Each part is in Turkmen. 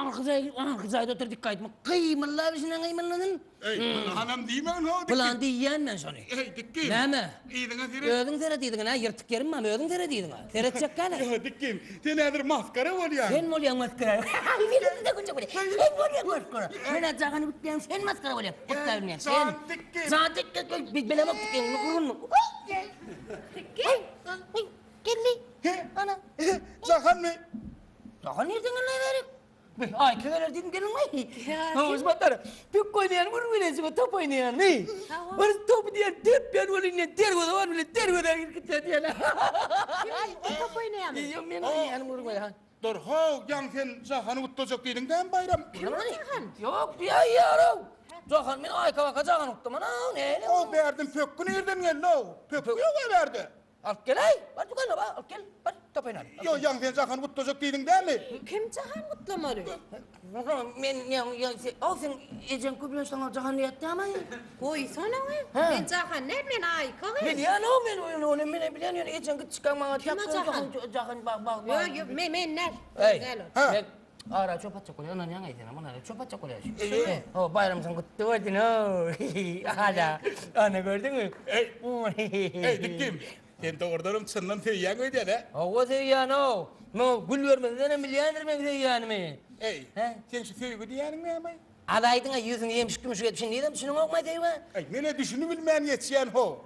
aňyrky jaý, aňyrky jaýda otur dikki aýtma. Gymyldap içinden gymyldadyn. Eý, pylanam diýmegin how dikki. Pylan diýýän men şony. Eý, dikkim. Näme? Yzyňa seret. Özüň seret yzyňa, nä ýyrtyk ýerim barmy, özüň seret yzyňa. Seretjek däl-ä. Ýa, dikkim, sen häzir masgara bolýaň. Sen bolýaň masgara. Sen bolýaň masgara. Men-ä jagany gutlaýan, sen masgara bolýaň. Gutla bilmeýän. Sen. Jan dikkim. Jan dikkim. Bilemok dikkim. Dikkim. Geldi. Ana. Jahanmy? Jahan nirden geldi bärik? Be, aýky geler diýdim gelinmi? Hawa, batlar. Pük oýnaýan bir bilen top oýnaýan. Bir top diýen depýän ol indi derweze bar bilen derweze girip gitýär diýen. Kim top oýnaýan? Ýok, men oýnaýan bir Dur, how, ýaň sen Jahany gutlajak diýdiň dämi Baýram? Kim ol Jahan? Ýok, diýýär-ow. Jahan men aýka baka Jahany gutlaman, näle? O bärden pökgi nirden geldi-ow? Pökgi ýok-a bärde. Alyp gel-aý! Bar dükana bar, alyp gel. Bar, top oýnaly. Ýok, ýaňy sen Jahany gutlajak diýdiň dälmi? Kim Jahan gutlamaly? Men, ýa, o seň ejeň köplenç saňa Jahan diýýärmi? Goýsana we. Men Jahan däl, men Aýka gyz. Bilýän-ow men ony, ony men bilýän, ýöne ejeň git çykan maňa Kim o Jahan? Jahan bak, bak, bak. Ýok, ýok, men, men däl. Eý, Däl ol. men ara çöp atjak bolýan, ynanýaň eý senem, ynanýan, çöp atjak bolýan. Eý, Baýram sen gutly bolsun-ow. Hala, ana gördüňmi? Eý, eý, dikgim, sen dogrudanam çyndan söýýäň öýdýän-ä? Hawa söýýän-ow. Muňa gül bermesenem bilýändir meň söýýänimi. Eý, seň şu söýgi diýýäniň näme? Alaýdyň-a ýüzüňi ýemşik-ýumşuk edip, şindi nirden düşüneňokmaý söýgä? Eý, men-ä düşünibilmän geçýän-how.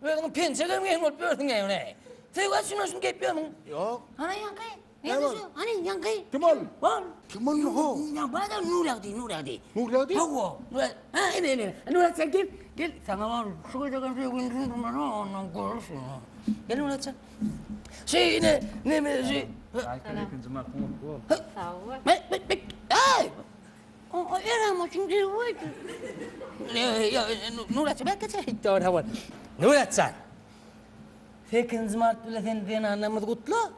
Özüňi penjegem geýen bolup ýörsüň-ä ýöne. Söýgä düşünenşin geýip ýörmüň? Ýok. Ana ýaňky. Näme şu? Hany ýaňky. Kim ol? Ol. Kim ol ho? Ýa bada Nurýagdy, Nurýagdy. Nurýagdy? Hawa. Ha, ine, ine. Nurýagdy sen gel. Gel, saňa bar şu gezegem söýgini düşündirmeli, ondan görürsüň. Gel Nurýagdy. Şu ine, neme şu? Aýka ikinji martyň gutly bolsun. Sag bol. Me, me, me. Ey! O, o eram üçin gelip Nurýagdy, bek geçe. Dogry, hawa. Nurýagdy. Sekizinji mart bile sen zenanlarymyzy gutla.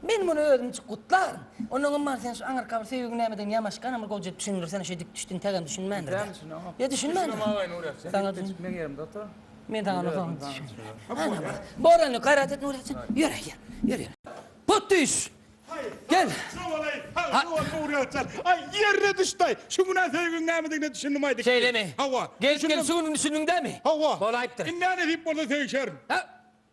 Men muny özümçe gutlaryn. Onnoňam bar sen şu aňyrka bir söýgiň nämedigini ýamaşkanam bir gowja düşündirsene şeýdip dik düşdün tägem düşünmändir. Näme düşüneňok? Ýa düşünmändir. Düşünem agaý Nurýat. Saňa Sen meň ýerimde otur. Men saňa soň düşündirem. Ana bor indi gaýrat et Nurýat sen. Ýör ýör. Ýör ýör. Put düş. Gel. Sag bol-aý, sag bol Nurýat jan. Aý ýerine düşdi-aý. Şu gün-ä söýgiň nämedigine düşündim-aý dik. Şeýlemi? Hawa. Gelip gelip şu gün düşündiň dämi? Hawa. Bolaýypdyr. Indi-ä nesip bolsa söýşerin. Ha?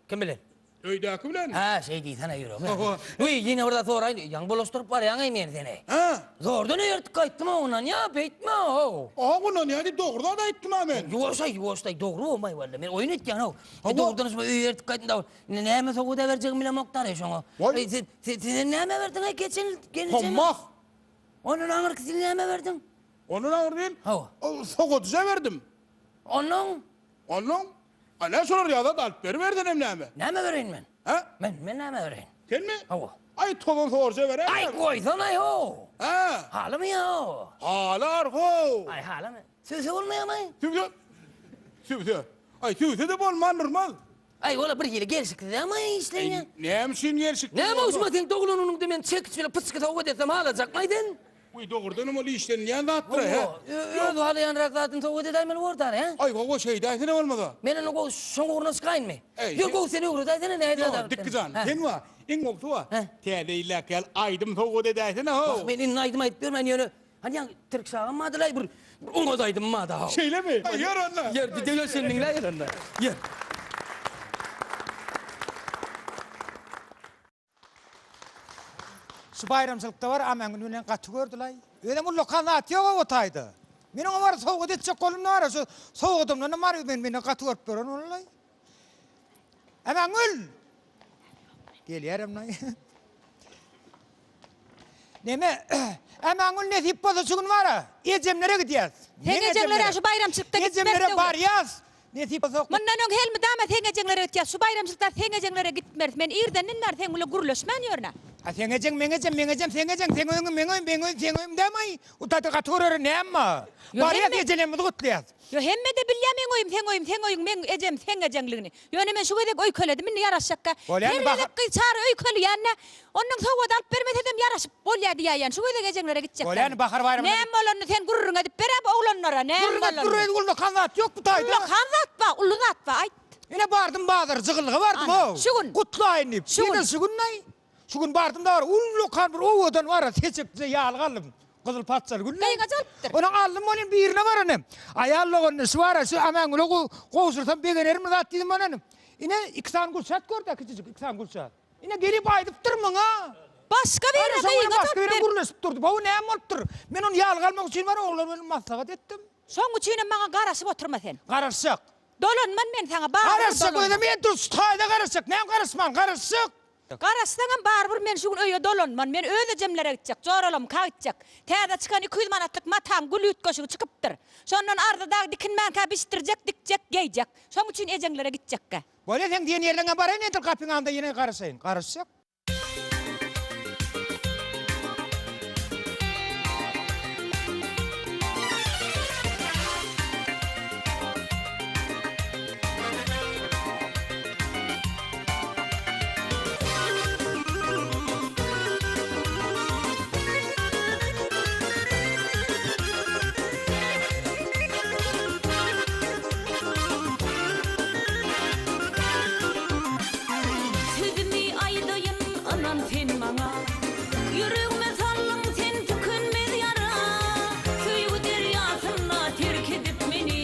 Kim bilen? Öýdäki bilen. Hä, şeý diýsene ýüregim. Hawa. Wiý, ýene bir zat soraýyn, ýaňy bulaşdyryp barýaň-aý men seni. Hä? Zordan eýertip gaýtdym-a ondan, ýa, beýtme-ow. Aha, ondan ýa diýip dogry zat aýtdym-a men. Ýuwaş-aý, ýuwaş-daý, dogry bolmaý walla, men oýun etýän-ow. Hawa. Dogrudan şu öýe ertip gaýtdym da, indi näme sowgat äberjegimi bilemok-da şoňa. Waý. Eý, sen, sen, sen näme berdiň-aý geçen ýyl gelnejem? Pommak. Ondan aňyrky ýyl näme berdiň? Ondan aňyrky ýyl? Hawa. Sowadyjy berdim. Ondan? Ondan? Ana şolar ýa-da alyp beribersenem näme? Näme bereýin men? Hä? Men, men näme bereýin? Senmi? Hawa. Aý tozan sorja beräý. Aý goýsana ho. Hä? Halymy ýa o? Halar ho. Aý halymy? Sübse bolmaýamy? Sübse. Sübse. Aý sübse-de bolman durmaz. Aý ola bir hili gelşiksiz ama işleýän. Näme üçin gelşiksiz? Näme üçin seň doglan günüňde men çekiç bilen pyçgy sowgat etsem halajakmaý sen? Wiý dogrudanam ol işlenilýän zatdyr hä? Öz halaýanrak zadyny sowgat edäýmeli bordan hä? Aý hawa şeýdäýsene bolmasa. Men indi gowy şoň ugruna çykaýynmy? Ýok gowy sen öwredäýsene nähili zat. Ýok Dikgijan sen wa iň gowusy wa täze ýyldaky ýaly aýdym sowgat edäýsene how. Wah men indi aýdym aýdyp ýörmen ýöne Hany ýaňy Tirkiş agam bardy-laý bir oňat aýdym bardy-haw. Şeýlemi? Ýör onda. Ýör, diňle sen diňle ýör onda. Ýör. Şu baýramçylykda bar Amangül bilen gaty gördülaý. Özem ullakan zat ýog-a o taýda. Men oňa bar sowgat etjek bolum bar şu sowgadymdanam bar men menden gaty görüp ýören bolalaý. Amangül! Gelýärem laý. Neme, Amangül nesip bolsa şu gün bar-a, ejemlere gidýäs. Seň ejeňlere şu baýramçylykda gitmek Ejemlere döwlet. barýas. Nesip bolsa. Mundan öň elmydama seň ejeňlere gitýäs. Şu baýramçylykda seň ejeňlere gitmeris. Men irdenden bäri seň bilen gürleşmän ýörün-ä. A seň ejeň meň ejem, meň ejem seň ejeň, seň öýüň meň öýüm, meň öýüm seň öýüň dämi-aý? Utada gaty görere näme bar? Barýas ejelerimizi gutlaýas. Ýo hemme-de bilýä meň öýüm seň öýüň, seň öýüň meň ejem seň ejeňligini. Ýöne men şu gezek öýkeledim indi ýaraşjakka. Bolýamy Her Bahar? gezek gyz Çary öýkeleýän-dä. Ondan sowgat alyp bermesedem ýaraşyp bolýa diýäýýän. Şu gezek ejeňlere gitjekdä. Bolýamy Bahar baýramyna Näme bolanyny sen gürrüň edip ber-ä bu oglanlara, näme Gürrüň edip bolanyny. durayyn ullakan zat ýok bu taýda. Ullakan zat bar, uly zat bar, aýt. Ine bardym bazara jygyllyga bardym Ana, how. şu gün. Gutlaýyn diýip. Şu gün. Ine şu gün-aý. Şu gün bardym-da bir ullakan bir owadan bar seçekje ýalyk aldym. Gyzyl paçjaly gül. Gyňaç alypdyr. Onuň aldym welin birine baran. Aýal dogan şu bara şu Amangüle gowşursam begenermi zat diýdim onan. Ine iki sany gülşat gördi kiçijik iki sany gülşat. Ine gelip aýdypdyr muňa. Başga birine gyňaç Başga birine gürleşip durdy. Bu näme bolupdyr? Men ony ýalga almak üçin bar oglan bilen maslahat etdim. Şoň üçinem maňa garaşyp oturma sen. Garaşjak. Dolanman men saňa barybir Garaşjak dolanman. özem edil şu taýda garaşjak. Näme garaşman garaşjak. Garaşsaňam barybir men şu gün öýe dolanman. Men öz ejemlere gitjek, joralamka gitjek. Täze çykan 200 manatlyk mataň gül üýtgeşigi çykypdyr. Şondan arzy dagy dikinmänkä biçdirjek, dikjek, geýjek. Şoň üçin ejeňlere gitjekgä. Bolýa seň diýen ýerleňe baraýyn edil gapyň alnynda ýene garaşaýyn. Garaşjak. Sözümi aýdaýyn ynan sen maňa Ýüregime saldyň sen tükenmez ýara Söýgi derýasynda terk edip meni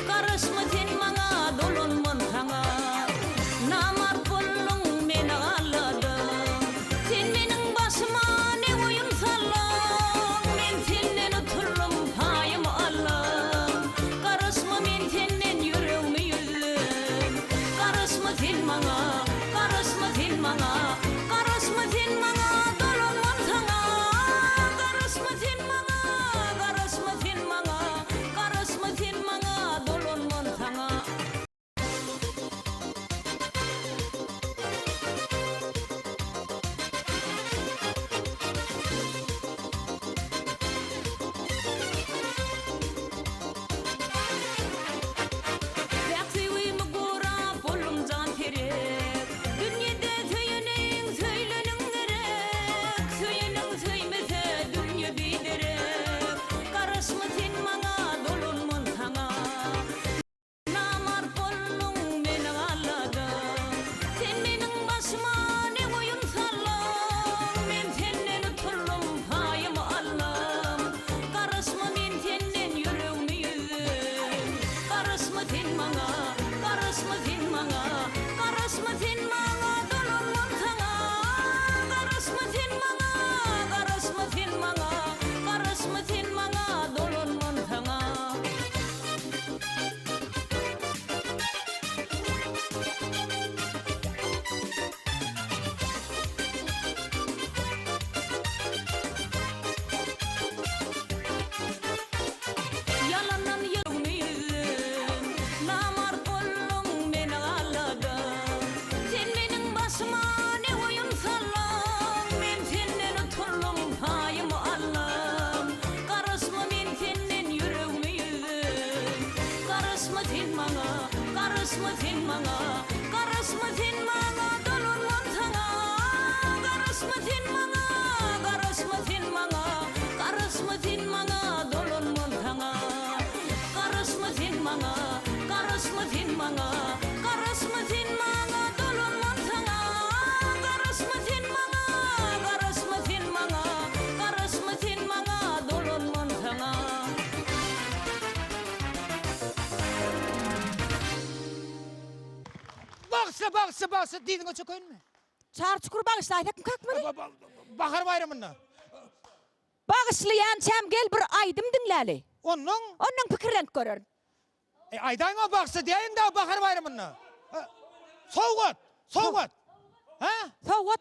Garaşma sen maňa dolanman saňa Namart bolduň meni aldadyň Sen meniň başyma ne oýun saldyň Men senden utuldym paýymy aldyň Garaşma men senden ýüregimi ýüzdüm Garaşma sen maňa, garaşma sen maňa, Garaşma sen maňa, dolanman saňa. Garaşma sen maňa, garaşma sen maňa, Garaşma sen maňa, dolanman saňa. Päk söýgimi gorap boldum jan terek Dünýede söýeniň söýleniň gerek Söýeniň söýmese dünýe biderek Garaşma sen maňa dolanman saňa Namart bolduň meni aldadyň Sen meniň başyma ne oýun saldyň Men senden utuldym paýymy aldym Garaşma men senden ýüregimi ýüzdüm Garaşma sen maňa, garaşma sen maňa Garaşma sen maňa dolanman saňa Garaşma sen maňa, garaşma sen maňa Garaşma sen maňa dolanman saňa. Ýalandan ýüregimi üzdüň, Namart bolduň, meni aldadyň. Sen meniň başyma ne oýun saldyň, Men senden utuldym, paýymy aldym. Garaşma men senden ýüregimi üzdüm. Garaşma sen maňa, garaşma sen maňa, Garaşma sen maňa, dolanman saňa. Garaşma sen maňa, garaşma sen maňa, Garaşma sen maňa, dolanman saňa. Garaşma sen maňa, garaşma sen maňa, Garaşma sen maňa, dolanman saňa. Garaşma sen maňa, garaşma sen maňa, Garaşma sen maňa, dolanman saňa. Bagşa, bagşa, bagşa diýdiňe çökeýinmi? Çar çukur bagyşlaýsakmy kakmyny? Bahar baýramynda. Bagyşlaýançam gel bir aýdym diňläli. Onnoň? Onnoň pikirlenip görerin. E, aýdaýyň-a bagşa diýäýiň dagy bahar baýramynda. Sowgat! Sowgat! Hä? Sowgat.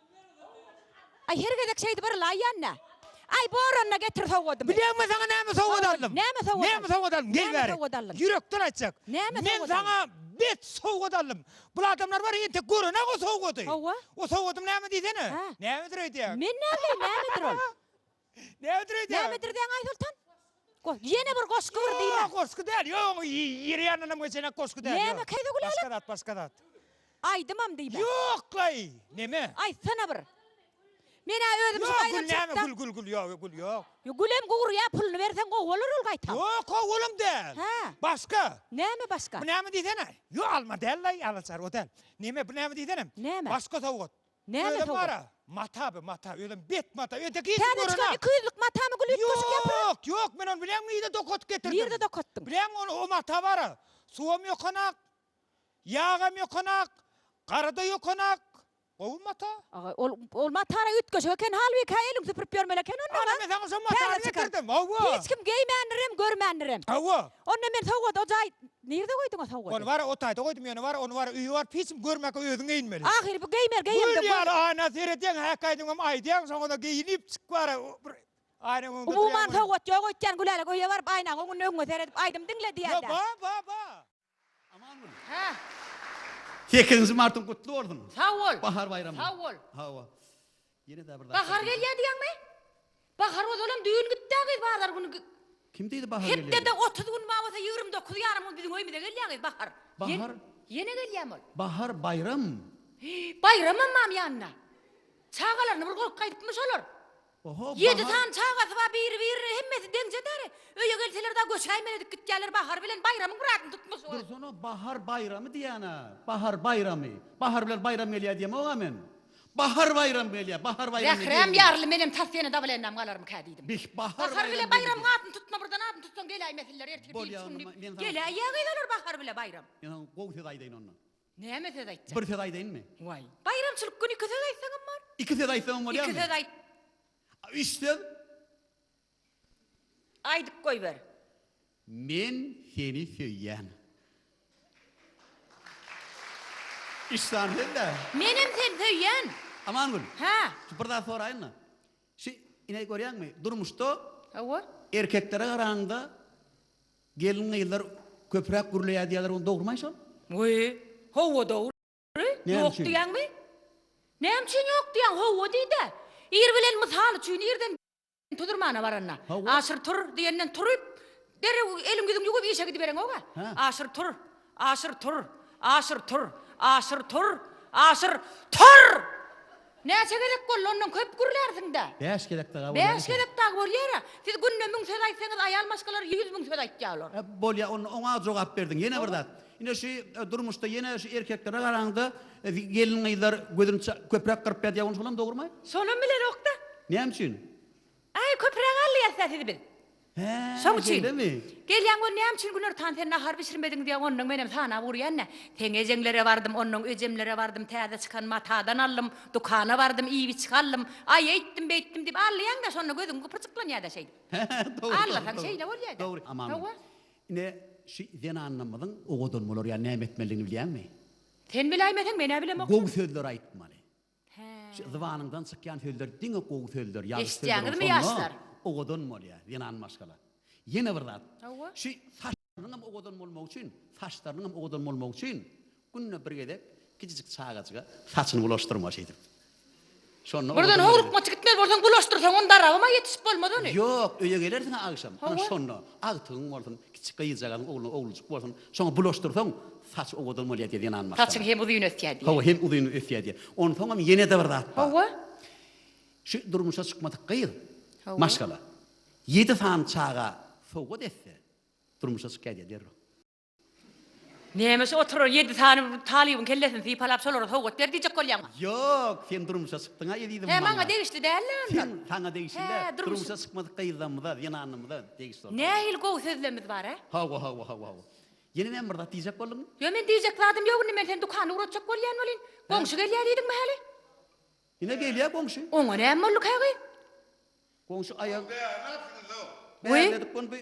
Aý her gezek şeýdip yrlaýýan-da. Aý bor onda getir sowgadymy. Bilýäňmi saňa näme sowgat aldym? Näme sowgat Näme sowgat aldym? Gel Näme bäri. sowgat aldyň? Ýürekden aýtjak. Näme Men sowgat saňa bet sowgat aldym. Bul adamlar bar entek görenak o sowgady. Hawa. O sowgadym näme diýsene? Hä. Nämedir öýdýäň? Men näme nämedir ol? Nämedir öýdýäň? Nämedir diýäň Aýsoltan? Go, ýene bir goşgy bir diýme. Ýok, goşgy däl. Ýok, ýeri ýanynam geçenek goşgy däl. Näme käýde gülälek? Başga zat, başga zat. Aýdymam diýme. Ýok-laý. Neme? Aýtsana bir. Men-ä özüm şu Ýok, gül näme, baýramçylykda. gül, gül, gül, ýok, gül ýok. Ýok, gülem gurýa, puluny berseň gowy bolar ol gaýtam. Ýok, gowy olam däl. Hä. Başga. Näme başga? Bu näme diýsene? Ýok, alma däl-laý, alaçar, o däl. Neme, bu näme diýsene? Näme? Başga sowgat. Näme Özem sowgat? bar-a, mata bu, mata. Özem bet mata. Entek hiç Täze görene. çykan 200-lük matamy gül üýtgeşik ýapyryp. Ýok, ýok, men ony bileňmi nirde dokatyp getirdim? Nirde dokatdyň? Bileňmi ony, o mata bar-a, suwam ýokanak, ýagam ýokanak, gara-da ýokanak. Gowy mata. Aga, ol, ol matara üýtgeşik eken, Halbike eliň süpürip ýörmeli eken onda. Ana, men saňa şo matany Täze çykan. getirdim, hawa. Hiç kim geýmändirem, görmändirem. Hawa. Onda men sowgady o jaý, nirde goýduň o sowgady? Ony bar-a o taýda goýdum, ýöne bar-a ony bar-a öýe baryp hiç kim görmäkä özüň geýinmeli. Ahyry bu geýmer, geýemde Gül ýaly aýna seredýäň, häk aýdyňam aýdýaň, şoňa-da geýinip çyk bar-a, bir aýnaň öňünde Umuman durýaň. sowgat ýok öýtýän Gülälek öýe baryp aýnaň öňünde öňüňe seredip aýdym diňle Ýok, diýýär-dä. ba, ba, ba. Amangül. Hä. Sekizinji martyň gutly bolsun. Sag bol. Bahar baýramy. Sag bol. Hawa. Ýene-de bir zat. Bahar gelýär diýýäňmi? Bahar ozalam düýn gitdi-ä gyz bazar güni. Kim diýdi bahar gelýär? Hepdede 30 gün bar bolsa 29 ýarym gün biziň öýümize gelýär gyz bahar. Bahar. Ýene gelýärmi ol? Bahar baýram. Baýramam barmy ýanynda? Çagalaryny bir görüp gaýdypmyş olar. Oho, Ýedi Bahar. sany çagasy bar, biri-birine hemmesi deňje däri. Öýe gelseler dagy göçäýmeli edip gitýärler Bahar bilen Baýramyň bir adyny tutmuş ol. Dursana, Bahar baýramy diýýän-ä. Bahar baýramy. Bahar bilen Baýram gelýär diýemok-a men. Bahar baýram gelýär, Bahar baýramy Zähräm ýaryldy, menem tas ýene dawlennam galarmyka diýdim. Bih, Bahar Bahar bile baýram Baýramyň geldi. adyny tutma, birden adyny tutsaň geläýmesinler ertir Bolýa birinji gün onda, diýip. men saňa. Geläýýär gyz olar Bahar bile Baýram. Men saňa gowy söz aýdaýyn onda. Näme söz aýtjak? Bir söz aýdaýynmy? Waý. Baýramçylyk güni iki söz aýtsaňam bar. Iki söz aýtsamam bolýarmy? Iki söz aýt. Üç söz? Aýdyp goýber. Men seni söýýän. Üç sany söz-dä. Menem seni söýýän. Amangül. Hä? Şu bir zat soraýyn-da. Şu ine görýäňmi, durmuşda Hawa. erkeklere garanyňda Gelin-gyzlar köpräk gürleýär diýýärler, ony dogrumaý şol? Wiý, hawa dogry. Näme Ýok üçin? diýýäňmi? Näme üçin ýok diýýäň, hawa diý-dä. Ir bilen mysal üçin irden tuzurmana baranda, Hawa. Aşyr tur diýenden turup, derrew eliň-ýüzüňi ýuwup işe gidibereňok-a. Hä. Aşyr tur, Aşyr tur, Aşyr tur, Aşyr tur, Aşyr tur! Näçe gezek boldy, ondan köp gürlärsiň-dä. Bäş gezek daga bolýar. Bäş gezek dagy bolýar-a. Siz günde müň söz aýtsaňyz, aýal maşgalalar 100 müň söz aýtýarlar. E, bolýar, onda oňa jogap berdiň. Ýene bir zat. Ine şu e, durmuşda ýene şu erkeklere garaňda e, gelin-gyzlar gözüni köpräk gyrpýar diýýär, şolam dogrumy? Şonam bilenok-da. Näme üçin? Aý, köpräk alýas-da sizi biz. Hä, Şoň üçin. şeýlemi? Gelýäň gör näme üçin günortan sen nahar bişirmediň diýýär, onnoň menem sanap urýan-da. Seň ejeňlere bardym, onnoň ejemlere bardym, täze çykan matadan aldym, dükana bardym, iýip-içgi aldym. Aý, eýtdim, beýtdim diýip alýaň-da, şonda gözüň gypyrjyklanýar-da şeýdip. Dogry, Allasaň dogry. şeýle bolýar-da. Dogry, aman. Hawa. Ine, şu zenanlarymyzyň owadan bolar ýaly näme etmelidigini bilýäňmi? Sen biläýmeseň, men-ä bilemok. Gowy sözleri aýtmaly. Şu zybanyňdan çykýan sözler diňe gowy sözler, ýagşy sözler Eşitýäňizmi bolsa ýaşlar? owadan bolýar zenan maşgala. Ýene bir zat. Hawa. Şu saçlarynyňam owadan bolmagy üçin, saçlarynyňam owadan bolmagy üçin günde bir gezek kiçijik çagajyga saçyny bulaşdyrma şeýdip. Şonda Birden owadan bolýar. howlukmaç gitmeli bolsaň bulaşdyrsaň ony darabama ýetişip bolmaz ony. Ýok, öýe gelersiň-ä agşam. Ana Hawa. şonda agtygyň bolsun, kiçi gyzjagazyň ogly, ogluljyk bolsun, şoňa bulaşdyrsaň, saç owadan bolýar diýýär zenan maşgala. Saçyň hem uzyn ösýär diýýär. Hawa, hem uzyn ösýär diýýär. Onsoňam ýene-de bir zat bar. Hawa. Şu durmuşa çykmadyk gyz Hawa. maşgala ýedi sany çaga sowgat etse, durmuşa çykýar diýýär derrew. Näme şu oturan ýedi sany talybyň kellesini sypalap şolara sowgat ber diýjek bolýaňmy? Ýok, sen durmuşa çykdyň-a ezizim Hä, maňa. maňa degişli däl-le onda. Sen, saňa degişli däl. Hä, durmuşa. Durmuşa çykmadyk gyzlarymyza, zenanymyza degişli ol. Nähili gowy sözlemimiz bar-a? Hawa, hawa, hawa, hawa. Ýene näme bir zat diýjek bolduňmy? Ýok, men diýjek zadym ýok indi men seni dükana ugratjak bolýan welin, goňşy gelýär diýdiňmi häli? Ine gelýär goňşy. Oňa näme bolduka gyz? Goňşy aýag. Bärläpsiňiz-ow. Bärledik ony bu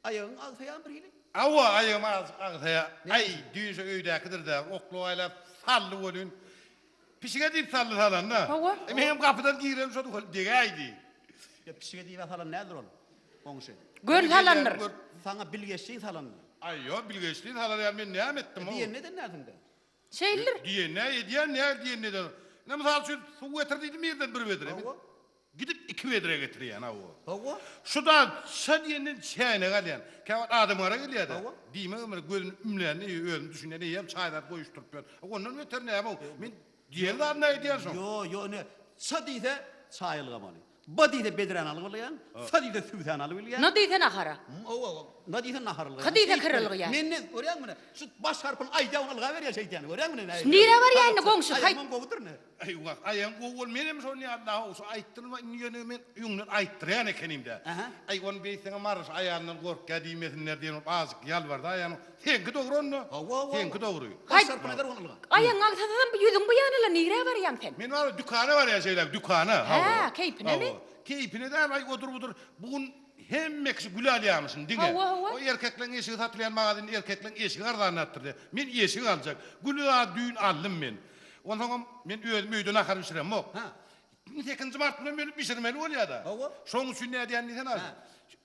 aýagyň agsaýan bir hili. Hawa, aýagym azajyk agsaýar. Aý, düýn şo öýdäkidir-dä, oklaw aýlap saldy welin, pişige diýip saldy salanda. Hawa. E, meňem gapydan girenim şody welin, degäýdi. Ýa pişige diýip-ä salan däldir ol, goňşy. Göni salandyr. Saňa bilgeşlin salandyr. Aý, ýok, bilgeşlin salar ýaly men näme etdim-ow? Diýenini eden dälsiň-dä. Şeýledir. Diýenini edýän, näl diýenini eden. Ine, mysal üçin, suw getir diýdim irden bir bedre. Hawa. Gidip iki bedre getirýän, hawa. Hawa. Şu-da şa diýenden çäýnek alýan. Käwagt adam gara gelýär-de. Hawa. Diýmek ömür gözüni ümlände özüm düşünýän, eýýäm çaý zat goýuşdyryp ýör. Ondan beter näme-ow? Men diýen zadyny aýdýan şoň. Ýo, ýo, ine, ça diýse, çaý ylgamaly. Ba diýse bedräni alyp ylgaýan, sa diýse sübsäni alyp ylgaýan. Na diýse nahara. Hawa, na diýse nahar ylgaýan. Ka diýse kir ylgaýan. Men ne, görýäňmi ne? Şu baş harpyny aýdýan ylgaberýär şeýdýän, görýäňmi ne? Nirä barýan indi goňşy? Aýagymam gowudyr ne? Aý wah, aýagyň gowy bol, menem şony ýaly-da, şu aýtdyrma, indi ýöne men öňden aýtdyrýan ekenim-dä. Aý, ony beýtseňem Maryş aýalyndan gorkýa diýmesinler diýen bolup azajyk ýalbardy aýagyň. Seňki dogry onda. Hawa, hawa. Seňki dogry. Baş harpyny aýdar ony ylga. Aýagyň agsasadam bu ýüzüň bu ýanala nirä barýaň sen? Men bar dükana barýan şeýle dükana. Hä, keýpinemi? Hawa. Keýpine däl, aý odur-budur. Bu gün hemme kişi gül alýamyşyn diňe. Hawa, hawa. O erkekleň eşigi satylýan magazinde erkekleň eşigi arzanlapdyr diýýär. Men eşik aljak. Güli zat düýn aldym men. Onsoňam men özüm öýde nahar bişiremok. Hä. Sekizinji mart bilen meni bişirmeli bolýa-da. Hawa. Şoň üçin nädýän diýsene aý.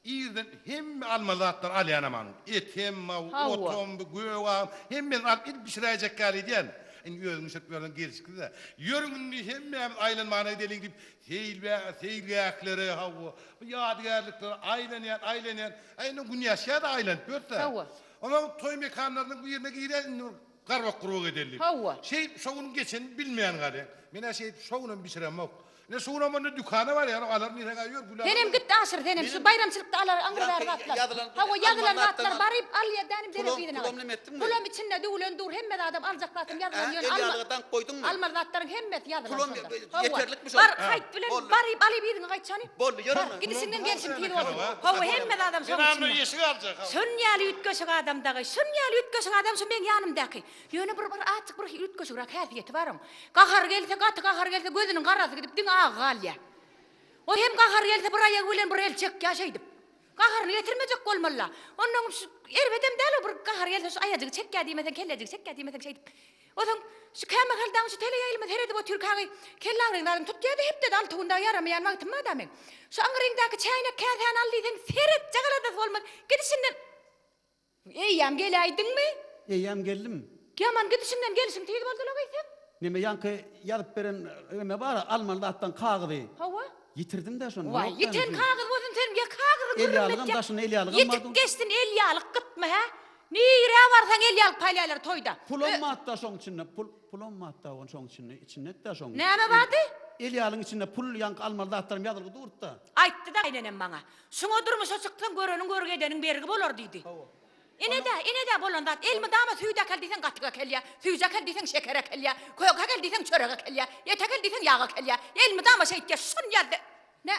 Irden hemme almaly zatlary alýanam aň. Etem, otam, gögam, hemmesini alyp edip bişiräýjek ýaly edýän. Indi özüň bişirip ýörseň gelşiksiz-dä. Ýörüň indi hemmämiz aýlanmana gideliň diýip, seýilbä, seýilgählere, hawa, bu ýadygärliklere aýlanýan, aýlanýan. Aý indi gün ýaşýa-da aýlanyp ýörse. Hawa. Onsoň toý mekanlarynyň birine girýän indi bir Garbak-gurbak edeli diýip. Hawa. Şeýdip şo günüň geçenini bilmän galýaň. Men-ä şeýdip şo günem bişiremok. Ine şu günem onda dükana barýan, alaryn diýseň-ä ýör, gül alaryn. Senem git aşyr senem şu baýramçylykda alar aňry bäri zatlar. Hawa ýazylan zatlar baryp al ýerdänim derek yzyna gaýt. Pulam içinde düwülen dur hemme zadam aljak zatym ýazylan ýöne alma almaly zatlaryň hemmesi ýazylan şonda. Hawa bar haýt bilen baryp alyp yzyňa gaýt şony. Bar gidişiňden gelşiň tiz bolsun. Hawa hemme zadam şoň içinde. Şun ýaly üýtgeşik adam dagy, şun ýaly üýtgeşik adam şu meň ýanymdaky. Ýöne bir bir azjyk bir üýtgeşigräk häsiýeti bar oň. Gahary gelse, gaty gahary gelse gözüniň garasy gidip diňe agy galýar. O hem gahary gelse bir aýagy bilen bir el çekýär şeýdip. Gaharyny getirmejek bolmaly-la. Onnoň şu erbedem däl o bir gahary gelse şu aýajygy çekýär diýmeseň, kellejigi çekýär diýmeseň şeýdip. Onsoň şu kämahal dagyň şu teleýaýlyma seredip otyrkagy kelleagryň zadyny tutýar-da hepdede alty gün dagy ýaramaýan wagtym bar-da meň. Şu aňryňdaky çäýnek käsäni al diýseň seretjek aladasy bolmaz. Gidişinden Eýýäm geläýdiňmi? Eýýäm geldim. Ýaman gidişiňden gelşiň tiz boldy-la gyzym. Neme ýaňky ýazyp beren neme bar-a, almaly zatlaň kagyzy. Hawa. Ýitirdim-dä şony. Waý, ýiten kagyz bolsun sen, ýa kagyzyň gürrüňini Elýalygam etýäň. daşynda elýalygam Ýitip bardy. geçsin elýalyk gytmy, hä? Nirä barsaň elýalyk paýlaýarlar toýda. Pulam bardy-da şoň içinde, pul, pulam bardy-da oň şoň içinde, içinde-de şoň. Näme bardy? Elýalygyň içinde pul, ýaňky almaly zatlarym ýazylgy durdy-da. Aýtdy-da gaýnenem maňa. Şuňa durmuşa çyksaň göreniň görgi edeniň bergi bolar diýdi. Ine-dä, ine-dä bolan zat. Elmydama süýt äkel diýseň gatyk äkelýär, süýji äkel diýseň şeker äkelýär, köke äkel diýseň çörek äkelýär, et äkel diýseň ýag äkelýär. Elmydama şeýtýär. Şun ýaly Nä?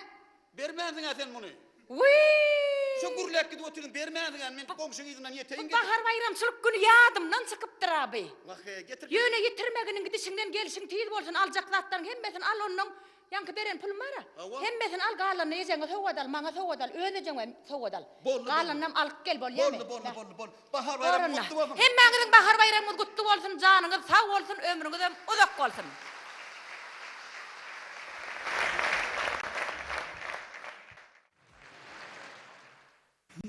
Bermänsiň-ä sen muny. Wiý! Şo gürläp gidip otyrdyň, bermänsiň-ä, men goňşyň yzyndan ýeteýin Bu bahar baýramçylyk güni ýadymdan çykypdyr-a bi. Wah-eý, getir. Ýöne ýitirmeginiň gidişiňden gelşiň tiz bolsun, aljak zatlaryň hemmesini al onnoň Ýaňky beren pulum bar-a. Hawa. Hemmesini al, galanyny ejeňe sowgat al, maňa sowgat al, öz ejeňe sowgat al. Boldy, boldy. Galanynam alyp gel, bolýamy? Boldy, boldy, boldy, boldy. Bahar baýramyň gutly bolsun. Hemmäňiziň bahar baýramyňyz gutly bolsun, janyňyz sag bolsun, ömrüňizem uzak bolsun.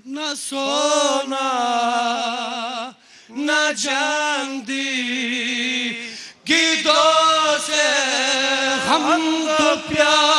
Na sona, na jandi Gido se hum to pyar.